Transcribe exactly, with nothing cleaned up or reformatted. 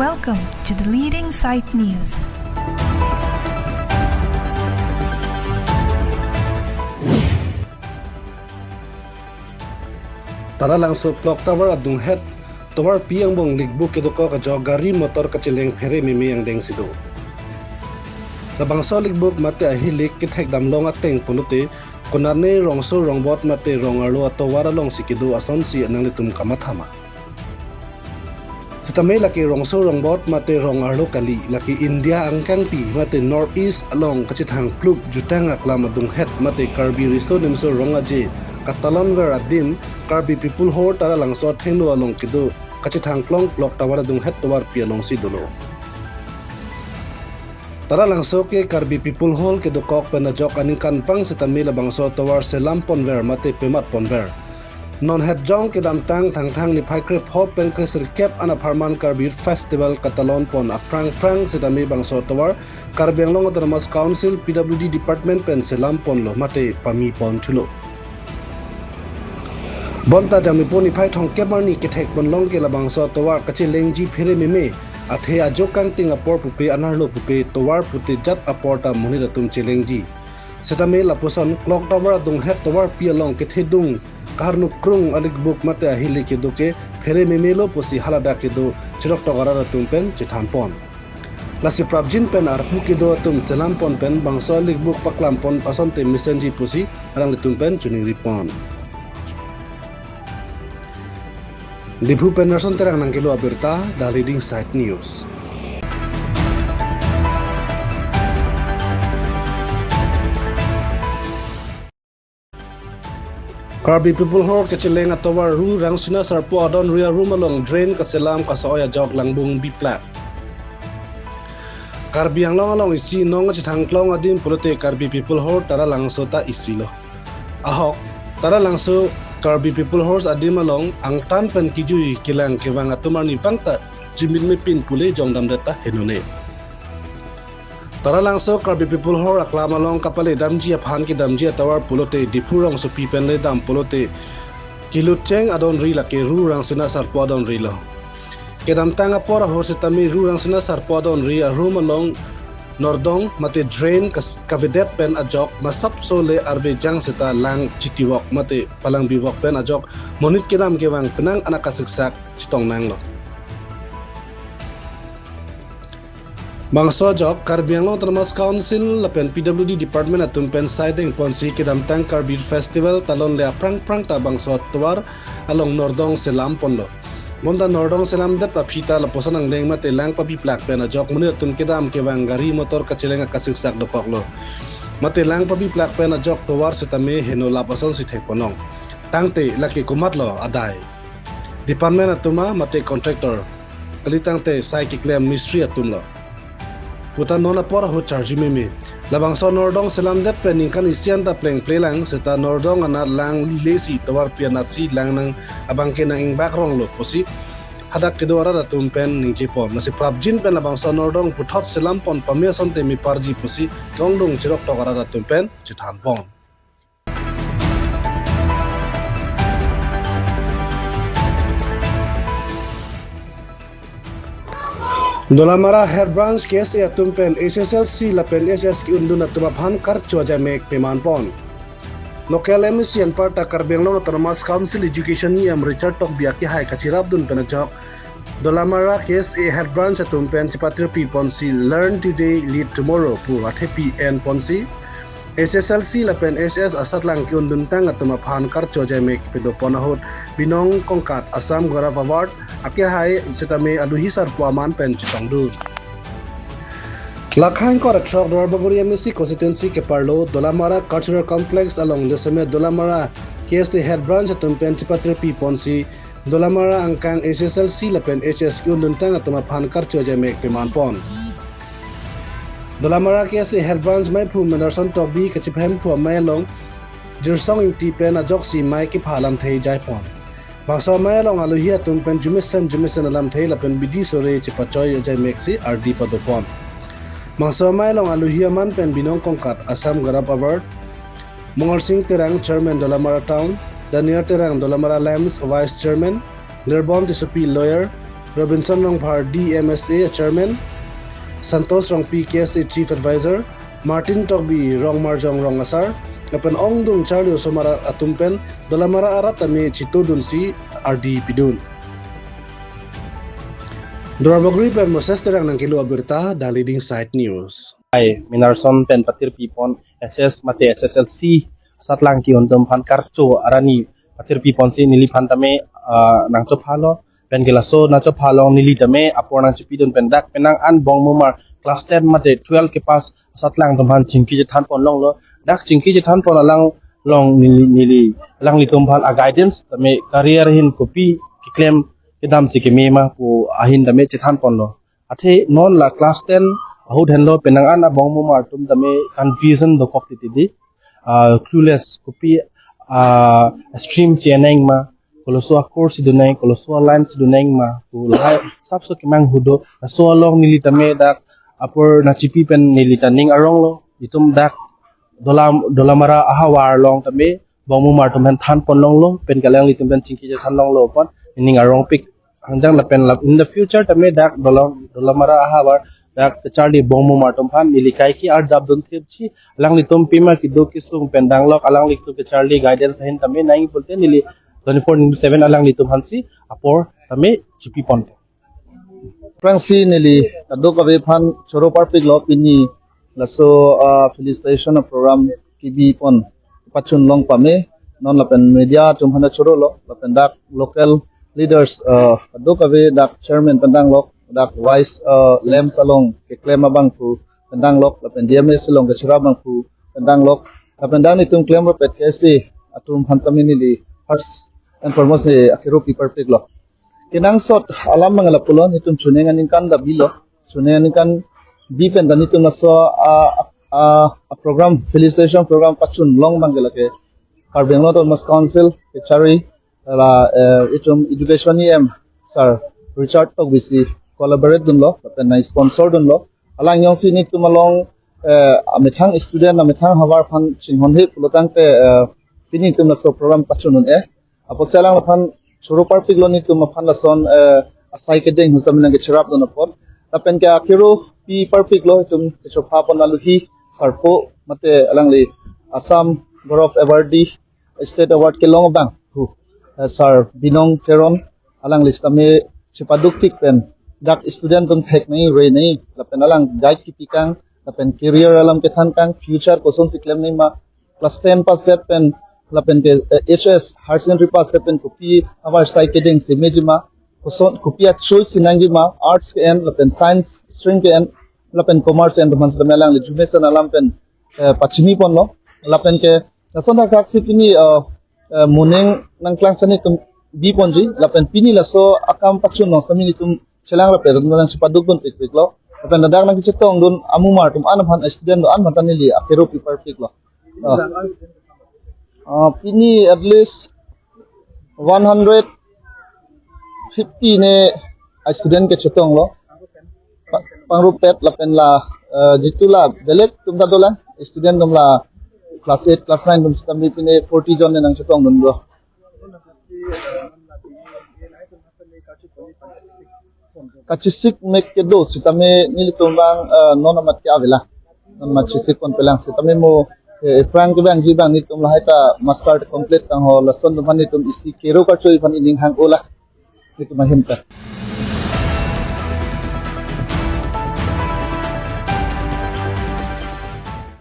Welcome to the leading site news. Taralangso clock tower adunghet tovarpi angbong likbuk kedokok ajok gari motor kacheleng phere meme angdeng si do. Labangso likbuk mate ahilik kethek damlong ateng pulote konane rongso rongbot mate rong arlo atovar alongsi kedo asonsi nanglitum kamatha ma. Sitame lake rongso rongbot mate rong arlo kali, lake India angkangpi mate North East along kachethangpluk jutang aklam adunghet mate Karbi riso nimso rong aje katalonver adim Karbi People Hall Taralangso athengno along kedo kachethangklong clock tower adunghet tovarpi alongsi dolo. Taralangso ke Karbi People Hall kedokok pen ajok aningkanpang sitame labangso tovar selam ponver mate pemat ponver. Non hetjong kedamtang Thangthang niphai krepho pen kresirkep an apharman Karbi Festival katalon pon aphrang phrang sitame bangso tovar Karbi Anglong Autonomous Council P W D Department pen selam ponlo mate pami pon thulo. Bonta Jangmipo niphai thomkep arni kethek ponlong ke labangso tovar kachelengji phere meme, athe ajo kangting apor pupe, anerlo pupe, tovar pute jat apor ta monit atum chelengji. Sitame lapuson clock tower adunghet tovarpi along kethedung kaharnukrung alikbuk mate ahilik kedo ke phere memelo pusi haladak kedo chiroktok arat atum pen chethan pon. Lasi prapjin pen arpu kedo atum selam pon pen bangso alikbuk paklam pon asonte mesenji pusi alanglitum pen choningri pon. Diphu pen Nelson Terang nangkelo abirta, The Leading Site News. Karbi People Hall kacheleng atovar Ru Rangsina Sarpo adonri arum along drain kaselam kaso-oi ajok langbung biplak. Karbi Anglong along isi nong kachethangklong adim pulote Karbi People Hall Taralangso ta isi lo. Ahok, Taralangso Karbi People Hall adim along angtan pen kejui kelang kevang atum arnivang ta chimin mepin pule jongdamdet ta henone. Taralangso Karbi People Hall aklam along kapale damji aphan kedamji atovar pulote Diphu rongsopi pen le dam pulote kelutcheng adonri lake Ru Rangsina Sarpo adonri lo. Kedamtang apor ahut sitame Ru Rangsina Sarpo adonri arum along nordong mate drain kas-, kavedet pen ajok masapso le arve jang seta lang chitivok mate palang bivok pen ajok monit kedam kevang penang anak kasiksak chitong nanglo. Bangso ajok Karbi Anglong Autonomous Council lapen P W D Department atum pen saideng ponsi kedamtang Karbi Festival talon le aphrang phrang ta bangso tovar along nordong selam ponlo. Bonta nordong selamdet aphi ta lapuson angdeng mate lang pabiplak pen ajok monit atum kedam kevang gari motor kacheleng akasiksak dokoklo. Mate lang pabiplak pen ajok tovar sitame heno lap asonsi thek ponlong. Tangte lake komatlo adai? Department atum a mate contractor? Kalitangte sai keklem mistri atum lo puta non apor ahut charji meme. Labangso nordong selamdet pen ningkan isi an ta plengple lang seta nordong anat lang lilesi tovarpi anatsi lang nang abangke nang ingbak ronglo pusi hadak kedo arat atum pen ningje pon. Lasi prapjin pen labangso nordong puthot selam pon pame asonte meparji pusi ke-ongdung chiroktok arat atum pen chethan pon. Dolamara Head Branch K S A atum pen H S L C lapen H S ke-undun atum aphan karcho ajaimek peman pon. Local M A C anparta Karbi Anglong Autonomous Council Education E M Richard Tokbi akehai kachirapdun pen ajok Dolamara K S A Head Branch atum pen chepatirpi ponsi Learn Today, Lead Tomorrow pu athepi en ponsi H S L C lapen H S asatlang ke-unduntang atum aphan karcho ajaimek pedo pon ahut Binong Kongkat Assam Gaurav Award akehai sitame aluhi sarpo aman pen chetongdun. Lakhang kor throk Duarbagori M A C constituency keparlo Dolamara Cultural Complex along jasemet Dolamara K S A Head Branch atum pen chepatirpi ponsi Dolamara angkang H S L C lapen H S ke-unduntang atum aphan karcho ajaimek peman pon. Dolamara K S A Head Branch maiphu Menderson Tokbi kachiphem phu amei along Jirsong Ingti pen ajoksi mei kepha alamthe jai pon. Bangso amei along aluhi atum pen jumesen jumesen alamthe lapen bidi sore chepachoi ajaimeksi ardi pado pon. Bangso amei along aluhi aman pen Binong Kongkat Assam Gaurav Award, Mongal Singh Terang, Chairman Dolamara Town, Daniel Terang, Dolamara Lamps Vice Chairman, Nirbon Tissopi, Lawyer, Robinson Rongphar, D M S A Chairman, Santosh Rongpi, K S A Chief Advisor, Martin Tokbi, Rong Marjong Rong Asar, lapen ongdung charli osomar atum pen Dolamara arat tame chitodunsi ardi pidun. Duarbagori pen Moses Terang nangkelo abirta, The Leading Side News. Ai, Minarson pen patirpi pon H S mate H S L C satlang ki-un atum aphan karcho arni patirpi ponsi neliphan tame, ah, nangchophalo, pen ke laso nangchopha along neli tame apor nangchipidun pen dak penang an Bongmumar class ten mate twelve kepass satlang atum aphan chingki chethan pon longlo. Dak chingki chethan pon alang along neli, neli alanglitum aphan a guidance tame career ahin kopi keklem kedamsi keme ma pu ahin tame chethan ponlo. Athe non la class ten ahut henlo penang an a Bongmumar atum tame confusion dokok titi di. Ah, clueless, kopi, ah, stream si eneng ma, koloso a course si doneng, koloso a line si doneng ma, pu lahai sapso kemanghu do. Laso along neli tame dak apor nangchipi pen neli ta ning aronglo. Itum dak Dolam, Dolamara ahavar along tame Bongmumar atum aphan than pon longlo, pen ke alanglitum pen chingki chethan longlo pon ning arongpik. Angjang lapen lap in the future tame dak Dolam, Dolamara ahavar dak kacharli Bongmumar atum aphan neli kaike arjap dun thipji, alanglitum pima kedo kesung pen danglok, alanglitum kacharli guidance ahin tame nangji pulote neli twenty-four into seven alanglitum aphansi apor tame chipi pon. Aphrangsi neli kadokave aphan choro parpiklo pini laso, ah, felicitation program kebi pon pachun long pame, non lapen media atum aphan chorolo, lapen dak local leaders, ah, kadokave dak chairman pen danglok, dak vice, ah, lamps along keklem abangphu pen danglok, lapen D M S along kachira abangphu pen danglok, lapen dak nelitum klem rapet K S A atum aphan tame neli first and foremost neli akero pi parpiklo. Kenangsot alam abang lapulo, nelitum chuning aningkan ta bilo. Chuning aningkan bi pen ta nelitum laso a, a, a program, felicitation program pachun long abang ke lake Karbi Anglong Autonomous Council kachari la, eh, itum education E M Sir Richard Tokbi si collaborate dunlo, lapen nang sponsor dunlo. Alang jongsi nelitum along, eh, amethang student, amethang havar aphan chinghon he pulotangte, eh, pini nelitum laso program pachun un-e. Apotsi alangphan choro parpiklo, nelitum aphan lason, eh, asai kedeng husam nang kechirap dun apot. Lapen ke akero pi parpiklo itum kechopha pon aluhi sarpo mate alangli Assam Gaurav Awardee, State Award kelong abangphu, eh, Sir Binong Teron, alangli sitame chepaduk tik pen dak student atum thek nangji, rei nangji, lapen alang guide kipikang, lapen career alam kethankang, future kosonsi klem nangji ma, class ten pass det pen lapen ke, eh, H S, higher secondary pass det pen kopi ahavar asai kedeng si meji ma, koson kopi a choice si nangji ma, arts ke-en lapen science stream ke-en lapen commerce ke-en atum aphan sitame alangli jumesen alam pen, eh, pachini ponlo. Lapen ke lason thakthak si pini, eh, eh, moning nangklang sani atum bi ponji, lapen pini laso akam pachun long sami nelitum chelang rapet atum nang chepaduk dun pikpiklo. Lapen ladak nangkechetong dun amumar atum an aphan, student atum an aphan ta neli akero pi parpiklo. Ah. Ah, pini at least one hundred fifty ne student kechetonglo. Pa-, pangrup tet lapen la, eh, jitu la belek atum ta dolang, student atum la class eight, class nine atum sitame pini forty jon ne nangchetong dunlo. Kachesik mek kedo sitame nelitum abang, eh, non amat ke avela. Non amat chesik ponpelang sitame mo, eh, aphrang kevangji abang nelitum lahai ta master complete tangho, lason atum aphan nelitum isi kero karcho aphan ining hang-ola. Nelitum ahem ta.